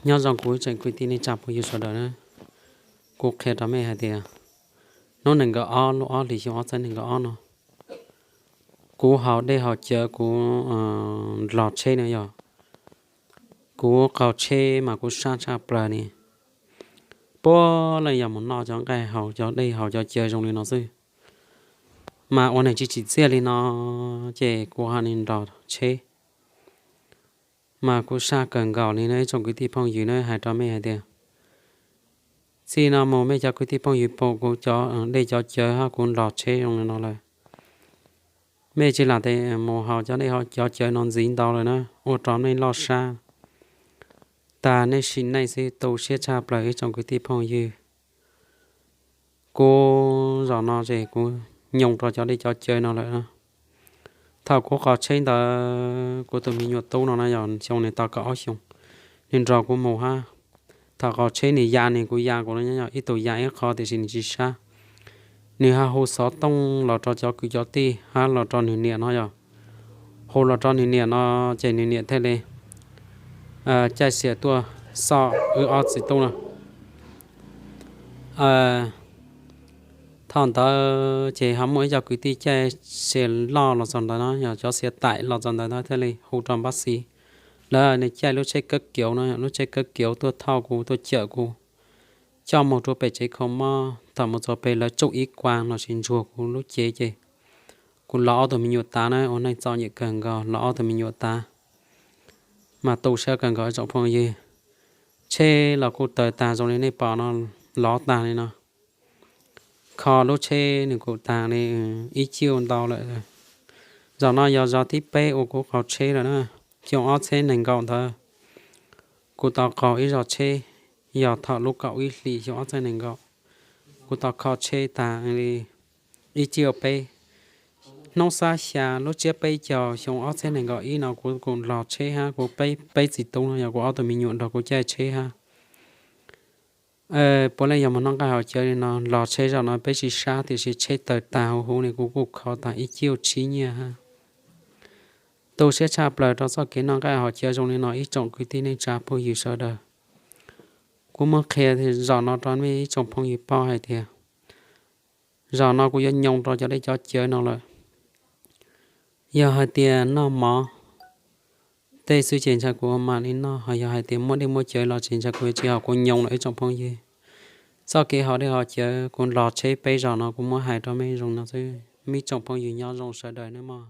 Nyob zoo kuv ib tsoom kwv tij neej tsa phooj ywg sawv daws na. Kuv qhia rau mej hais tias hnub nees nkaum ob lub ob hlis xyoo ob txhiab nees nkaum ob no, kuv haus dej haus cawv, kuv nrog tsheb no yog kuv qaug tsheb mas kuv sab tshaj plaws ne. Puav leej yog mus noj cov nqaij haus cov dej haus cov cawv zoo li no xwb, mas ua neeg tsis tsim txiaj li no, ces kuv ho nrog tsheb mas kuv sab kawg nkaus li no ib tsoom kwv tij phooj ywg na. Hais rau mej hais tias txij no mus mej cov kwv tij phooj ywg pom kuv cov dej cov cawv hab kuv nrog tsheb zoo li no lawm, mej tsis lam tes mus haus cov dej cov cawv no ntxiv ntau lawm na, ua rau mej loj sab tag nej sim neej xwb. Tu siab tshaj plaws ib tsoom kwv tij phooj ywg. Kuv zaum no ces kuv nyoo rau cov dej cov cawv no lawm. Thaum kuv qaug tsheb ntawd kuv tus me nyuam tub no na yog xyoo nws tau kaum ob xyoos, nws nrog kuv mus hab. Thaum qaug tsheb nws ya nws, kuv ya kuv no, yog ib tug ya ib qho tiam sis nws tsis sab. Nws ho hu xov tooj los rau cov kwv cov tij hab los rau nws niam no yog hu los rau nws niam no, ces nws niam thiaj li caij xiam tuaj xauj wb ob txiv tub no. Thaum ntawd ces ho muaj ib co kwv tij caij xiam loj los txog ntawd no, yog cov xiam taim los txog ntawd no thiaj li hu rau npab xis. Lawv nws caij lub tsheb kab kiav no, lub tsheb kab kiav tuaj thauj kuv tuaj cawm kuv coj mus rau pem tsev kho mob. Thaum mus txog pem lawv tsuj ib kuav los sis ntsuag kuv lub cev ces kuv lov ob tug me nyuam tav na, ua neej txom nyem kawg nkaus, lov ob tug me nyuam tav. Mas tu siab kawg nkaus ib tsoom phooj ywg. Tsheb los kuj tawg tag zoo li nej pom no, lov tag li no. Kho lub tsheb nws kuj tag li ib ciuj ntau lawm. Zaum no yog zaum thib peb uas kuv qaug tsheb lawm na. Xyoo ob txhiab nees nkaum ntawd kuv tau qaug ib zaug tsheb, yog thaum lub kaum ib hlis xyoo ob txhiab nees nkaum, kuv tau kho tsheb tag li ib ciuj peb. Hnub xiab xya lub tsiab peb caug xyoo ob txhiab nees nkaum ib no kuv kuj nrog tsheb hab kuv peb txiv tub no yog kuv ob tug me nyuam nrog kuv caij tsheb hab. Puav leej yog mus noj nqaij haus cawv li no, nrog tsheb zaum no peb tsis sab tiam sis tsheb tawg tag huv huv li, kuv kuj kho tag ib ciuj tsib nyiaj hab. Tu siab tshaj plaws rau txoj kev noj nqaij haus cawv zoo li no ib tsoom kwv tij neej tsa phooj ywg sawv daws. Kuv muab qhia zaum no rau mej ib tsoom phooj ywg paub hais tias zaum no kuv yuav nyoo rau cov dej cov cawv no lawm. Yog hais tias noj mov tej xwb ces ntshai kuv ua mam li noj, ho yog hais tias muaj dej muaj cawv los ces ntshai kuv yuav tsis haus, kuv nyoo lawm ib tsoom phooj ywg. Txoj kev haus dej haus cawv kuv nrog tsheb peb zaum no kuv muab hais rau mej zoo no xwb, mej tsoom phooj ywg nyob zoo sawv daws nawb mog.